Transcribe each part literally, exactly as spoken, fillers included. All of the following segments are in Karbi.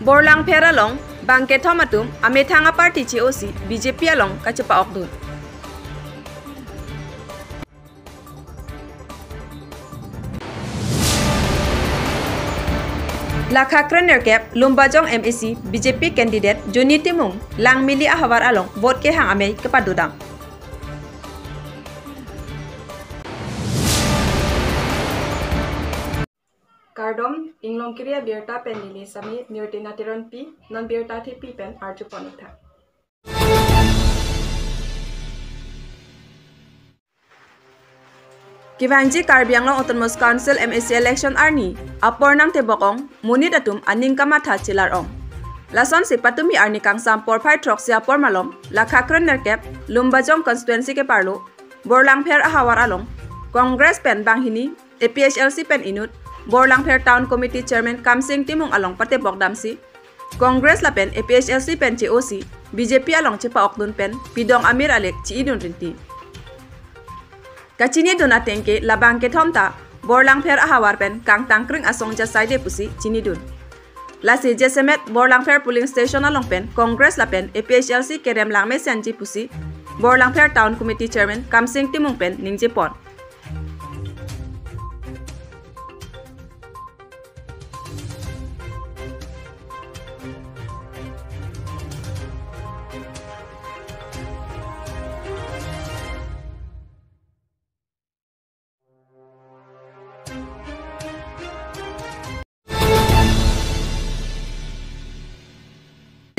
Borlangpher along bangkethom atum amethang aparty che-osi B J P along kachepa-okdun. Lakha krenerkep Lumbajong M A C B J P candidate Johnny Timung Langmili ahavar along vote kehang amei kepadodam. Kardom, Inglongkiri abirta pen neli Sami Mirtina Teronpi, non birta thepi pen arjupon-ik tha. Kevangji Karbi Anglong Autonomous Council M A C election arni apor nangtebok-ong, monit atum aning kamatha chelar-ong. Lasonsi patumi arni kangsam porphai throksi apor malom, lakha krenerkep Lumbajong constituency keparlo Borlangpher ahavar along Congress pen banghini, A P H L C pen inut, Borlangpher Town Committee Chairman Kamsing Timung along patebokdamsi, Congress lapen A P H L C pen che-osi B J P along chepa-okdun pen pidong amir alek chi-idun rinti. Kachinidun ateng ke labang kethom ta Borlangpher ahavar pen kangtangkring asong jasaide pusi chinidun. Lasi jasemet Borlangpher polling station along pen Congress lapen A P H L C kerem langmesenji pusi Borlangpher Town Committee Chairman Kamsing Timung pen ningjepon.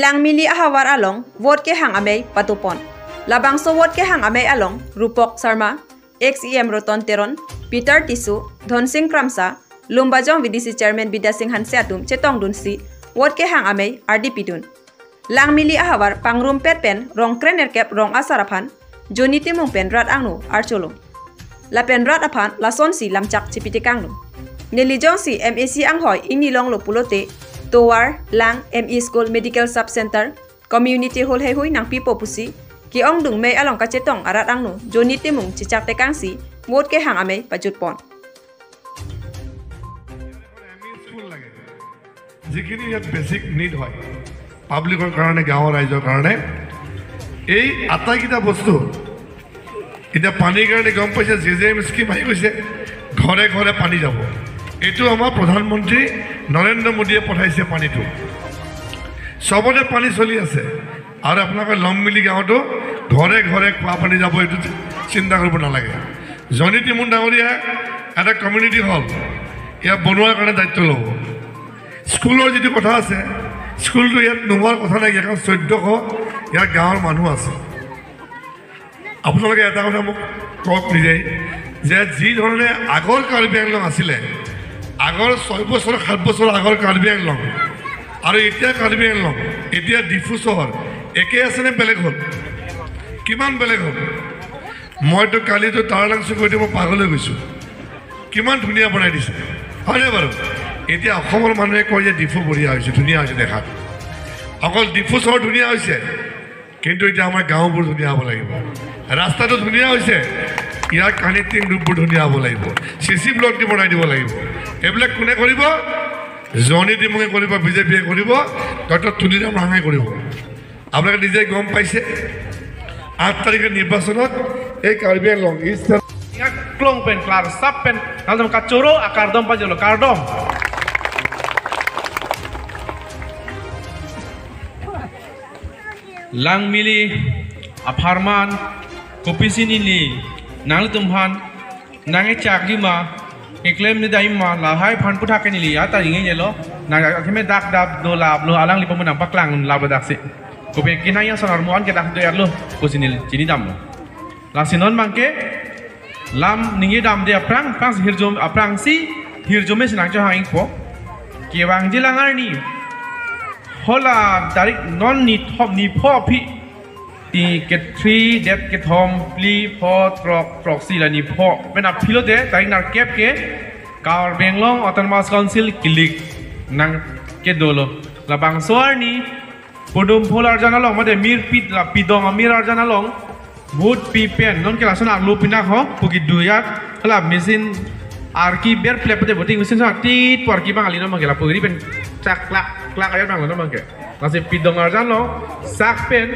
Langmili ahavar along vote kehang amei padopon. Labangso vote kehang amei along Rupok Sharma, ex E M Roton Teron, Peter Tisso, Dhonsing Kramsa, Lumbajong V D C Chairman Bidya Sing Hanse atum chetongdunsi vote kehang amei ardi pidun. Langmili ahavar pangrumpet pen rong krenerkep rong asar aphan Johnny Timung pen rat angno archolo. Lapen rat aphan lasonsi lamchak chipitekanglo. Neli jongsi M A C anghoi ingnilonglo pulote tovar, lang, M E school, medical sub center, community hall heihui nangpipo pusi ke-ongdung mei along kachetong arat angno Johnny Timung chechaktekangsi vote kehang amei pajutpon. School লাগে, যিখিনি ইয়াত basic need হয় পাব্লিকৰ কাৰণে, গাঁৱৰ ৰাইজৰ কাৰণে। এই আটাইকেইটা বস্তু এতিয়া পানীৰ কাৰণে গম পাইছে, জে জে এম স্কিম আহি গৈছে, ঘৰে ঘৰে পানী যাব। এইটো আমাৰ প্ৰধানমন্ত্ৰী নৰেন্দ্ৰ মোদীয়ে পঠাইছে পানীটো। চবতে পানী চলি আছে। আৰু আপোনালোকে লমমিলি গাঁৱতো ঘৰে ঘৰে খোৱা পানী যাব, এইটো চিন্তা কৰিব নালাগে। জনি টিমুন ডাঙৰীয়া এটা কমিউনিটি হল ইয়াত বনোৱাৰ কাৰণে দায়িত্ব ল'ব। স্কুলৰ যিটো কথা আছে, স্কুলটো ইয়াত নোহোৱাৰ কথা নাই, ইয়াত চৈধ্যশ ইয়াত গাঁৱৰ মানুহ আছে। আপোনালোকে এটা কথা মোক কওক নিজেই যে যি ধৰণে আগৰ কাৰ্বি আংলং আছিলে, আগৰ ছয় বছৰ সাত বছৰ আগৰ কাৰ্বি আংলং আৰু এতিয়া কাৰ্বি আংলং, এতিয়া ডিফু চহৰ একে আছেনে বেলেগ হ'ল? কিমান বেলেগ হ'ল? মইতো কালিতো তাৰালাংচু গৈ মই পাগল হৈ গৈছোঁ। কিমান ধুনীয়া বনাই দিছে, হয়নে বাৰু? এতিয়া অসমৰ মানুহে কয় যে ডিফু বঢ়িয়া হৈছে, ধুনীয়া হৈছে দেখাত। অকল ডিফু চহৰ ধুনীয়া হৈছে, কিন্তু এতিয়া আমাৰ গাঁওবোৰ ধুনীয়া হ'ব লাগিব, ৰাস্তাটো ধুনীয়া হৈছে, ইয়াৰ কানেক্টিং ৰোডবোৰ ধুনীয়া হ'ব লাগিব, চি চি ব্লক দি বনাই দিব লাগিব। এইবিলাক কোনে কৰিব? জনি টিমুঙে কৰিব, বিজেপিয়ে কৰিব, ডক্টৰ তুলিৰাম ৰংহাঙে কৰিব। আপোনালোকে নিজে গম পাইছে, আঠ তাৰিখে নিৰ্বাচনত এই কাৰ্বি আংলং ইষ্ট Klong pen klar sap pen kaldom kachoro akardom pajolo kardom. Langmili apharman kopisi neli nangtumphan nangechak jima keklem ni daima lahai phan puthak ke neli ata inge jelo nang akheme dak dap do lap lo alangli pamu nangpaklang lap lo daksi. Kopi kinang yang sonar muan ke dak do yar lo pusi neli chinidamlo. Lasi non bangke lam ningje damde aphrang, aphrangsi hirjom, aphrangsi hirjome si nangchohang-ikpo. Kevangji lang arni hala tarik non nithom nipho aphi, ti kethri det kethom phli pho throk throksi la nipho pen aphi lote tarik nerkep ke Karbi Anglong Autonomous Council kilik nangkedolo. Labangso arni pudum phul arjan along mate mirpit la pidong amir arjan along vote pi pen non ke lason arlo pinak ho puki duyat hala machine arki ber plep pute voting machine so atit por ki bang alino mangke la puri pen chaklak Klak ayat nang lo abangke. Lasi pidong arjan lo, sak pen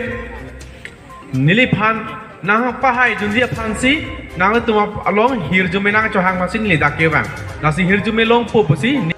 neliphan nangpahaidunji aphansi nangtum along hirjume nangchohang masi neli dak kevang. Lasi hirjume longpo pusi